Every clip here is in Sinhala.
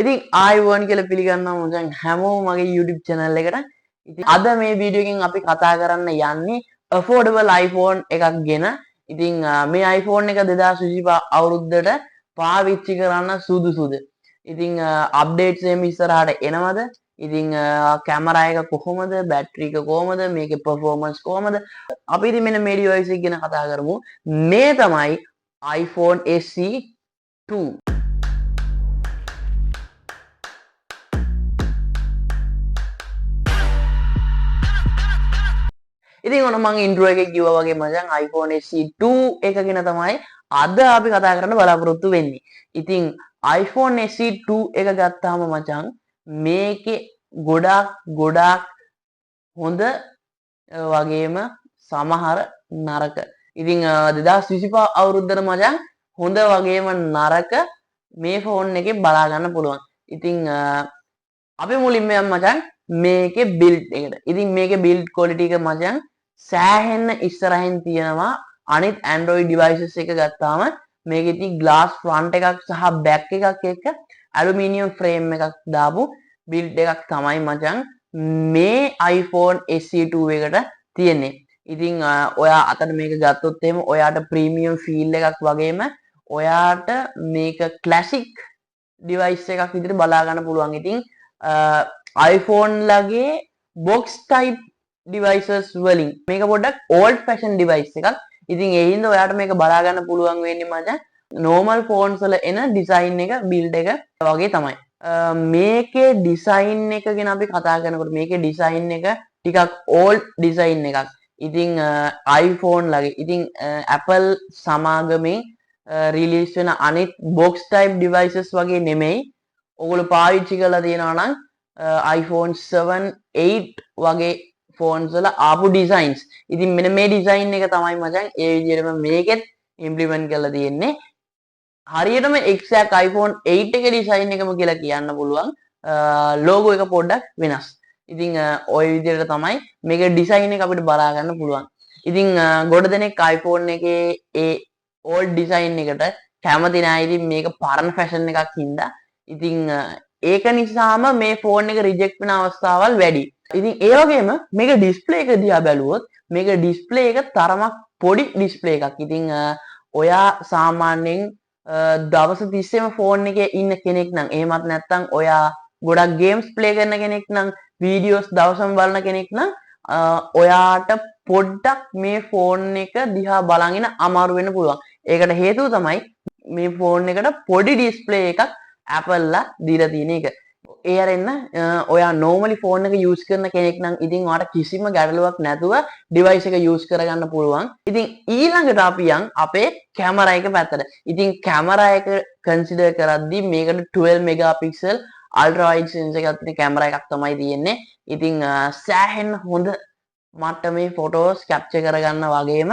ඉතින් ආයුබෝවන් කියලා පිළිගන්නවා මචං හැමෝම මගේ YouTube channel එකට. ඉතින් අද මේ වීඩියෝ එකෙන් අපි කතා කරන්න යන්නේ affordable iPhone එකක් ගැන. ඉතින් මේ iPhone එක 2025 අවුරුද්දට පාවිච්චි කරන්න සුදුසුද? ඉතින් අප්ඩේට්ස් එහෙම ඉස්සරහට එනවද? ඉතින් කැමරා එක කොහොමද? බැටරි එක කොහොමද? මේකේ පර්ෆෝමන්ස් කොහොමද? අපි ඉතින් මෙන්න මේ ඩිවයිස් එක ගැන කතා කරමු. මේ තමයි iPhone SE 2. ඉතින් ඔන්න මං ඉන්ට්‍රෝ එකේ කිව්වා වගේ මචං iPhone SE 2 එක ගැන තමයි අද අපි කතා කරන්න බලාපොරොත්තු වෙන්නේ. ඉතින් iPhone SE 2 එක ගත්තාම මචං මේකේ ගොඩාක් ගොඩාක් හොඳ වගේම සමහර නරක. ඉතින් 2025 අවුරුද්දට මචං හොඳ වගේම නරක මේ ෆෝන් එකේ බලා ගන්න පුළුවන්. ඉතින් අපි මුලින්ම යමු මචං මේකේ බිල්ඩ් එකට. ඉතින් මේකේ බිල්ඩ් ක්වොලිටි එක මචං සෑහෙන්න ඉස්සරහින් තියෙනවා අනිත් Android devices එක ගත්තාම. මේකේ ඉතින් ග්ලාස් ෆ්‍රන්ට් එකක් සහ බෑක් එකක් එක්ක ඇලුමිනියම් ෆ්‍රේම් එකක් දාපු බිල්ඩ් එකක් තමයි මචං මේ iPhone SE 2 එකට තියෙන්නේ. ඉතින් ඔයා අතට මේක ගත්තොත් එහෙම ඔයාට ප්‍රීමියම් ෆීල් එකක් වගේම ඔයාට මේක ක්ලාසික් ඩිවයිස් එකක් විදිහට බලා ගන්න පුළුවන්. ඉතින් iPhone ලගේ බොක්ස් ටයිප් ඩිවයිසස් වලින් මේක පොඩ්ඩක් ඕල්ඩ් ෆැෂන් ඩිවයිස් එකක්. ඉතින් ඒ හින්දා ඔයාට මේක බලා ගන්න පුළුවන් වෙන්නේ මචං නෝමල් ෆෝන්ස් වල එන ඩිසයින් එක බිල්ඩ් එක වගේ තමයි. මේකේ ඩිසයින් එක ගැන අපි කතා කරනකොට මේකේ ඩිසයින් එක ටිකක් ඕල්ඩ් ඩිසයින් එකක්. ඉතින් iPhone ලගේ ඉතින් Apple සමාගමේ රිලීස් වෙන අනිත් බොක්ස් ටයිප් ඩිවයිසස් වගේ නෙමෙයි. ඔයගොල්ලෝ පාවිච්චි කරලා තියෙනවා නම් iPhone 7 8 වගේ ෆෝන්ස් වල ආපු ඩිසයින්ස්. ඉතින් මෙන්න මේ ඩිසයින් එක තමයි මචං ඒ විදිහටම මේකෙත් ඉම්ප්ලිමන්ට් කරලා තියෙන්නේ. හරියටම එක්සැක්ට් iPhone 8 එකේ ඩිසයින් එකම කියලා කියන්න පුළුවන්. ලෝගෝ එක පොඩ්ඩක් වෙනස්. ඉතින් ඔය විදිහට තමයි මේකේ ඩිසයින් එක අපිට බලා ගන්න පුළුවන්. ඉතින් ගොඩ දෙනෙක් iPhone එකේ ඒ ඕල්ඩ් ඩිසයින් එකට කැමති නෑ. ඉතින් මේක පරණ ෆැෂන් එකක් හින්දා. ඉතින් ඒක නිසාම මේ ෆෝන් එක රිජෙක්ට් වෙන අවස්ථාවල් වැඩි. ඉතින් ඒ වගේම මේක ඩිස්ප්ලේ එක දිහා බැලුවොත් මේක ඩිස්ප්ලේ එක තරමක් පොඩි ඩිස්ප්ලේ එකක්. ඉතින් ඔයා සාමාන්‍යයෙන් දවස තිස්සෙම ෆෝන් එකේ ඉන්න කෙනෙක් නම්, එහෙමත් නැත්නම් ඔයා ගොඩක් ගේම්ස් ප්ලේ කරන කෙනෙක් නම්, වීඩියෝස් දවසම බලන කෙනෙක් නම්, ඔයාට පොඩ්ඩක් මේ ෆෝන් එක දිහා බලන් ඉන්න අමාරු වෙන්න පුළුවන්. ඒකට හේතුව තමයි මේ ෆෝන් එකට පොඩි ඩිස්ප්ලේ එකක් Apple ලා දීලා තියෙන එක. ඒ අරෙන්න ඔයා නෝමලි ෆෝන් එක යූස් කරන කෙනෙක් නම් ඉතින් ඔයාට කිසිම ගැටලුවක් නැතුව ඩිවයිස් එක යූස් කරගන්න පුළුවන්. ඉතින් ඊළඟට අපි යන් අපේ කැමරා එක පැත්තට. ඉතින් කැමරා එක කන්සිඩර් කරද්දි මේකට 12 මෙගාපික්සල් අල්ට්‍රා වයිඩ් සෙන්සර් එකක් තියෙන කැමරා එකක් තමයි තියෙන්නේ. ඉතින් සෑහෙන හොඳ මට්ටමේ ෆොටෝස් කැප්චර් කරගන්න වගේම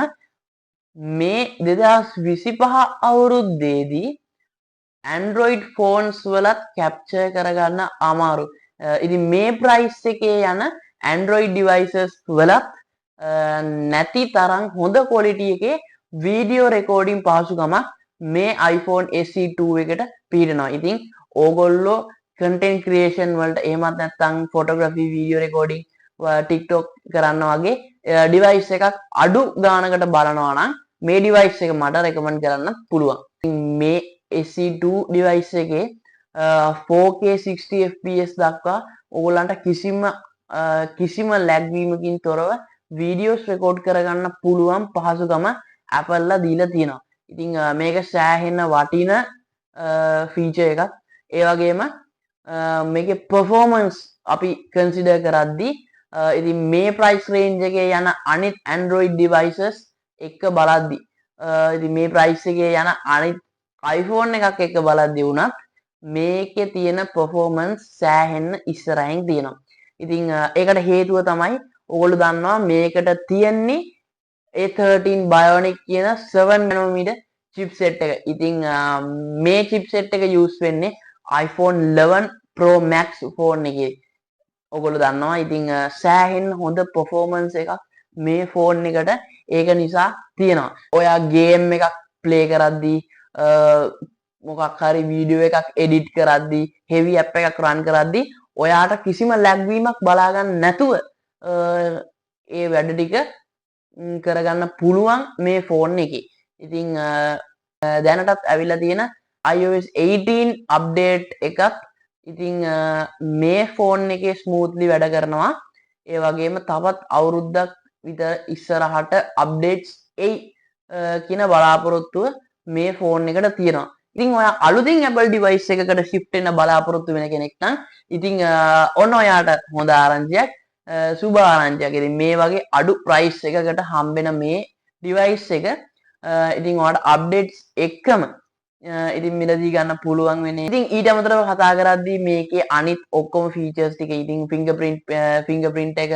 මේ 2025 අවුරුද්දේදී Android phones වලත් කැප්චර් කරගන්න අමාරු. ඉතින් මේ ප්‍රයිස් එකේ යන Android devices වලත් නැති තරම් හොඳ ක්වොලිටි එකේ වීඩියෝ රෙකෝඩින් පහසුකමක් මේ iPhone SE 2 එකට පිහිටනවා. ඉතින් ඕගොල්ලෝ කන්ටෙන්ට් ක්‍රියේෂන් වලට එහෙමත් නැත්නම් ෆොටෝග්‍රැෆි, වීඩියෝ රෙකෝඩින්, TikTok කරන්න වගේ ඩිවයිස් එකක් අඩු ගානකට බලනවා නම් මේ ඩිවයිස් එක මට රෙකමන්ඩ් කරන්න පුළුවන්. ඉතින් මේ SE 2 device එකේ 4K 60 FPS දක්වා ඕගොල්ලන්ට කිසිම කිසිම ලැග් වීමකින් තොරව වීඩියෝස් රෙකෝඩ් කරගන්න පුළුවන් පහසුකම Apple ලා දීලා තියෙනවා. ඉතින් මේක සෑහෙන වටින ෆීචර් එකක්. ඒ වගේම මේකේ පර්ෆෝමන්ස් අපි කන්සිඩර් කරද්දී ඉතින් මේ ප්‍රයිස් රේන්ජ් එකේ යන අනිත් Android devices එක්ක බලද්දී, ඉතින් මේ ප්‍රයිස් එකේ යන අනිත් iPhone එකක් එක්ක බලද්දී වුණත් මේකේ තියෙන පර්ෆෝමන්ස් සෑහෙන්න ඉස්සරහින් තියෙනවා. ඉතින් ඒකට හේතුව තමයි ඔයගොල්ලෝ දන්නවා මේකට තියෙන්නේ A13 Bionic කියන 7 nanometer chipset එක. ඉතින් මේ චිප්සෙට් එක යූස් වෙන්නේ iPhone 11 Pro Max phone එකේ. ඔයගොල්ලෝ දන්නවා. ඉතින් සෑහෙන්න හොඳ පර්ෆෝමන්ස් එකක් මේ ෆෝන් එකට ඒක නිසා තියෙනවා. ඔයා ගේම් එකක් ප්ලේ කරද්දී මොකක් හරි වීඩියෝ එකක් එඩිට් කරද්දී, හෙවි ඇප් එකක් රන් කරද්දී ඔයාට කිසිම ලැග් වීමක් බලා ගන්න නැතුව ඒ වැඩ ටික කරගන්න පුළුවන් මේ ෆෝන් එකේ. ඉතින් දැනටත් ඇවිල්ලා තියෙන iOS 18 update එකත් ඉතින් මේ ෆෝන් එකේ ස්මූත්ලි වැඩ කරනවා. ඒ වගේම තවත් අවුරුද්දක් විතර ඉස්සරහට අප්ඩේට්ස් එයි කියන බලාපොරොත්තුව මේ ෆෝන් එකට තියෙනවා. ඉතින් ඔයා අලුතින් Apple device එකකට shift වෙන්න බලාපොරොත්තු වෙන කෙනෙක් නම් ඉතින් ඔන්න ඔයාට හොඳ ආරංචියක්, සුබ ආරංචියක්. ඉතින් මේ වගේ අඩු ප්‍රයිස් එකකට හම්බෙන මේ ඩිවයිස් එක ඉතින් ඔයාට අප්ඩේට්ස් එක්කම ඉතින් මිලදී ගන්න පුළුවන් වෙන්නේ. ඉතින් ඊට අමතරව කතා කරද්දී මේකේ අනිත් ඔක්කොම ෆීචර්ස් ටික, ඉතින් ෆින්ගර්ප්‍රින්ට් එක,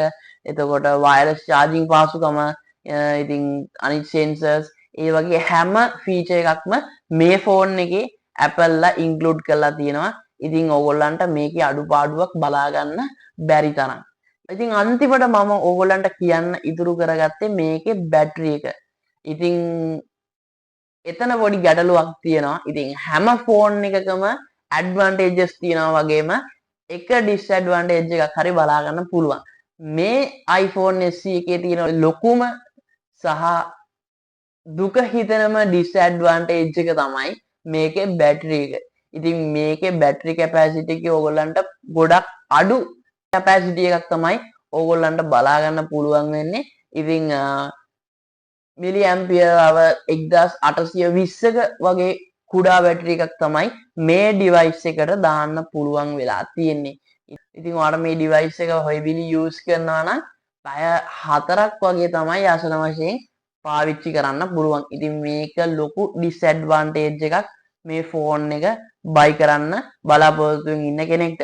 එතකොට වයර්ලස් චාර්ජිං පහසුකම, ඉතින් අනිත් සෙන්සර්ස්, ඒ වගේ හැම ෆීචර් එකක්ම මේ ෆෝන් එකේ Apple ලා ඉන්ක්ලූඩ් කරලා තියෙනවා. ඉතින් ඕගොල්ලන්ට මේකේ අඩුපාඩුවක් බලා ගන්න බැරි තරම්. ඉතින් අන්තිමට මම ඕගොල්ලන්ට කියන්න ඉතුරු කරගත්තේ මේකේ බැටරි එක. ඉතින් එතන පොඩි ගැටලුවක් තියෙනවා. ඉතින් හැම ෆෝන් එකකම ඇඩ්වාන්ටේජස් තියෙනවා වගේම එක ඩිස්ඇඩ්වාන්ටේජ් එකක් හරි බලා ගන්න පුළුවන්. මේ iPhone SE එකේ තියෙන ලොකුම සහ දුක හිතෙනම ඩිස්ඇඩ්වාන්ටේජ් එක තමයි මේකේ බැටරි එක. ඉතින් මේකේ බැටරි කැපැසිටි එක ඕගොල්ලන්ට ගොඩක් අඩු කැපැසිටි එකක් තමයි ඕගොල්ලන්ට බලා ගන්න පුළුවන් වෙන්නේ. ඉතින් මිලි ඇම්පියර් අවර් 1820ක වගේ කුඩා බැටරි එකක් තමයි මේ ඩිවයිස් එකට දාන්න පුළුවන් වෙලා තියෙන්නේ. ඉතින් ඔයාලට මේ ඩිවයිස් එක හෙවිලි යූස් කරනවා නම් පැය 4ක් වගේ තමයි ආසන වශයෙන් පාවිච්චි කරන්න පුළුවන්. ඉතින් මේක ලොකු ඩිස්ඇඩ්වාන්ටේජ් එකක් මේ ෆෝන් එක බයි කරන්න බලාපොරොත්තුවෙන් ඉන්න කෙනෙක්ට.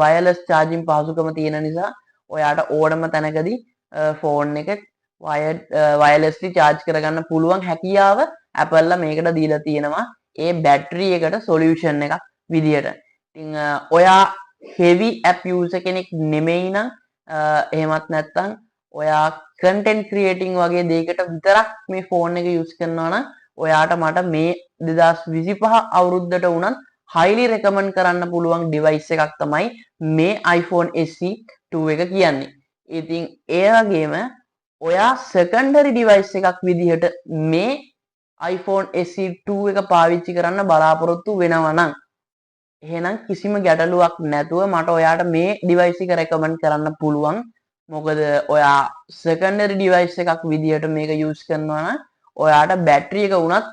වයර්ලස් චාර්ජින් පහසුකම තියෙන නිසා ඔයාට ඕනම තැනකදී ෆෝන් එක වයර්ලස්ලි චාර්ජ් කරගන්න පුළුවන් හැකියාව Apple ලා මේකට දීලා තියෙනවා ඒ බැටරි එකට සොලියුෂන් එකක් විදියට. ඉතින් ඔයා හෙවි ඇප් යූසර් කෙනෙක් නෙමෙයි නම්, එහෙමත් නැත්නම් ඔයා කන්ටෙන්ට් ක්‍රියේටිං වගේ දෙයකට විතරක් මේ ෆෝන් එක යූස් කරනවා නම් ඔයාට මට මේ 2025 අවුරුද්දට වුණත් highly recommend කරන්න පුළුවන් ඩිවයිස් එකක් තමයි මේ iPhone SE 2 එක කියන්නේ. ඉතින් ඒ වගේම ඔයා සෙකන්ඩරි ඩිවයිස් එකක් විදිහට මේ iPhone SE 2 එක පාවිච්චි කරන්න බලාපොරොත්තු වෙනවා නම් එහෙනම් කිසිම ගැටලුවක් නැතුව මට ඔයාට මේ ඩිවයිස් එක රෙකමන්ඩ් කරන්න පුළුවන්. මොකද ඔයා සෙකන්ඩරි ඩිවයිස් එකක් විදිහට මේක යූස් කරනවා නම් ඔයාට බැටරි එක වුණත්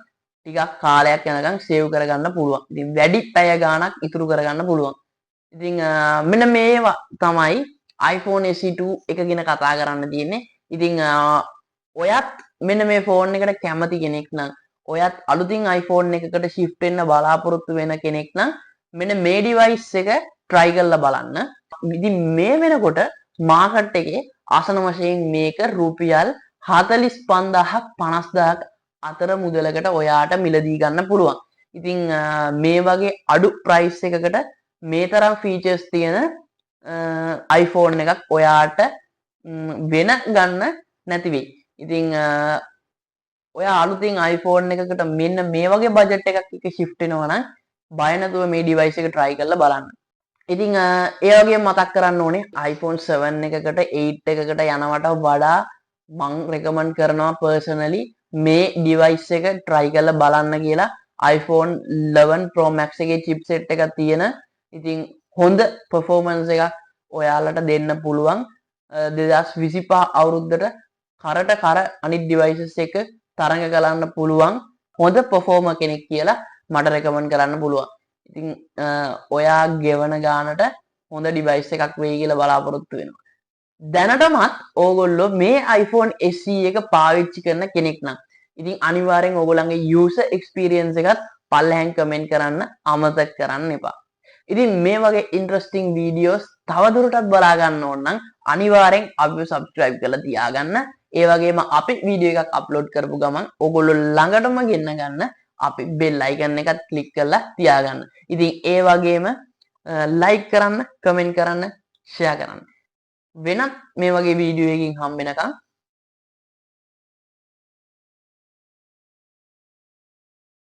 ටිකක් කාලයක් යනකම් සේව් කරගන්න පුළුවන්. ඉතින් වැඩි පැය ගාණක් ඉතුරු කරගන්න පුළුවන්. ඉතින් මෙන්න මේවා තමයි iPhone SE 2 එක ගැන කතා කරන්න තියෙන්නේ. ඉතින් ඔයත් මෙන්න මේ ෆෝන් එකට කැමති කෙනෙක් නම්, ඔයත් අලුතින් iPhone එකකට shift වෙන්න බලාපොරොත්තු වෙන කෙනෙක් නම් මෙන්න මේ ඩිවයිස් එක try කරලා බලන්න. ඉතින් මේ වෙනකොට මාකට් එකේ ආසන වශයෙන් මේක රුපියල් 45,000ක් 50,000ක් අතර මුදලකට ඔයාට මිලදී ගන්න පුළුවන්. ඉතින් මේ වගේ අඩු ප්‍රයිස් එකකට මේ තරම් ෆීචර්ස් තියෙන iPhone එකක් ඔයාට වෙන ගන්න නැති වෙයි. ඉතින් ඔයා අලුතින් iPhone එකකට මෙන්න මේ වගේ බජට් එකක් එක්ක shift වෙනවා නම් බය නැතුව මේ ඩිවයිස් එක try කරලා බලන්න. ඉතින් ඒ වගේම මතක් කරන්න ඕනේ iPhone 7 එකකට 8 එකකට යනවට වඩා මං රෙකමන්ඩ් කරනවා පර්සනලි මේ ඩිවයිස් එක try කරලා බලන්න කියලා. iPhone 11 Pro Max එකේ චිප්සෙට් එකක් තියෙන ඉතින් හොඳ පර්ෆෝමන්ස් එකක් ඔයාලට දෙන්න පුළුවන්. 2025 අවුරුද්දට කරට කර අනිත් ඩිවයිසස් එක තරඟ කරන්න පුළුවන් හොඳ පර්ෆෝමර් කෙනෙක් කියලා මට රෙකමන්ඩ් කරන්න පුළුවන්. ඉතින් ඔයා ගෙවන ගානට හොඳ ඩිවයිස් එකක් වෙයි කියලා බලාපොරොත්තු වෙනවා. දැනටමත් ඕගොල්ලෝ මේ iPhone SE එක පාවිච්චි කරන කෙනෙක් නම් ඉතින් අනිවාර්යෙන් ඕගොල්ලන්ගේ user experience එකත් පල්ලෙහාන් කමෙන්ට් කරන්න අමතක කරන්න එපා. ඉතින් මේ වගේ ඉන්ටරෙස්ටිං වීඩියෝස් තවදුරටත් බලා ගන්න ඕන නම් අනිවාර්යෙන් අපිව සබ්ස්ක්‍රයිබ් කරලා තියාගන්න. ඒ වගේම අපි වීඩියෝ එකක් අප්ලෝඩ් කරපු ගමන් ඕගොල්ලෝ ළඟටම ගෙන්න ගන්න අපි බෙල් අයිකන් එකත් ක්ලික් කරලා තියාගන්න. ඉතින් ඒ වගේම ලයික් කරන්න, කමෙන්ට් කරන්න, ෂෙයා කරන්න. වෙනත් මේ වගේ වීඩියෝ එකකින් හම්බ වෙනකන්.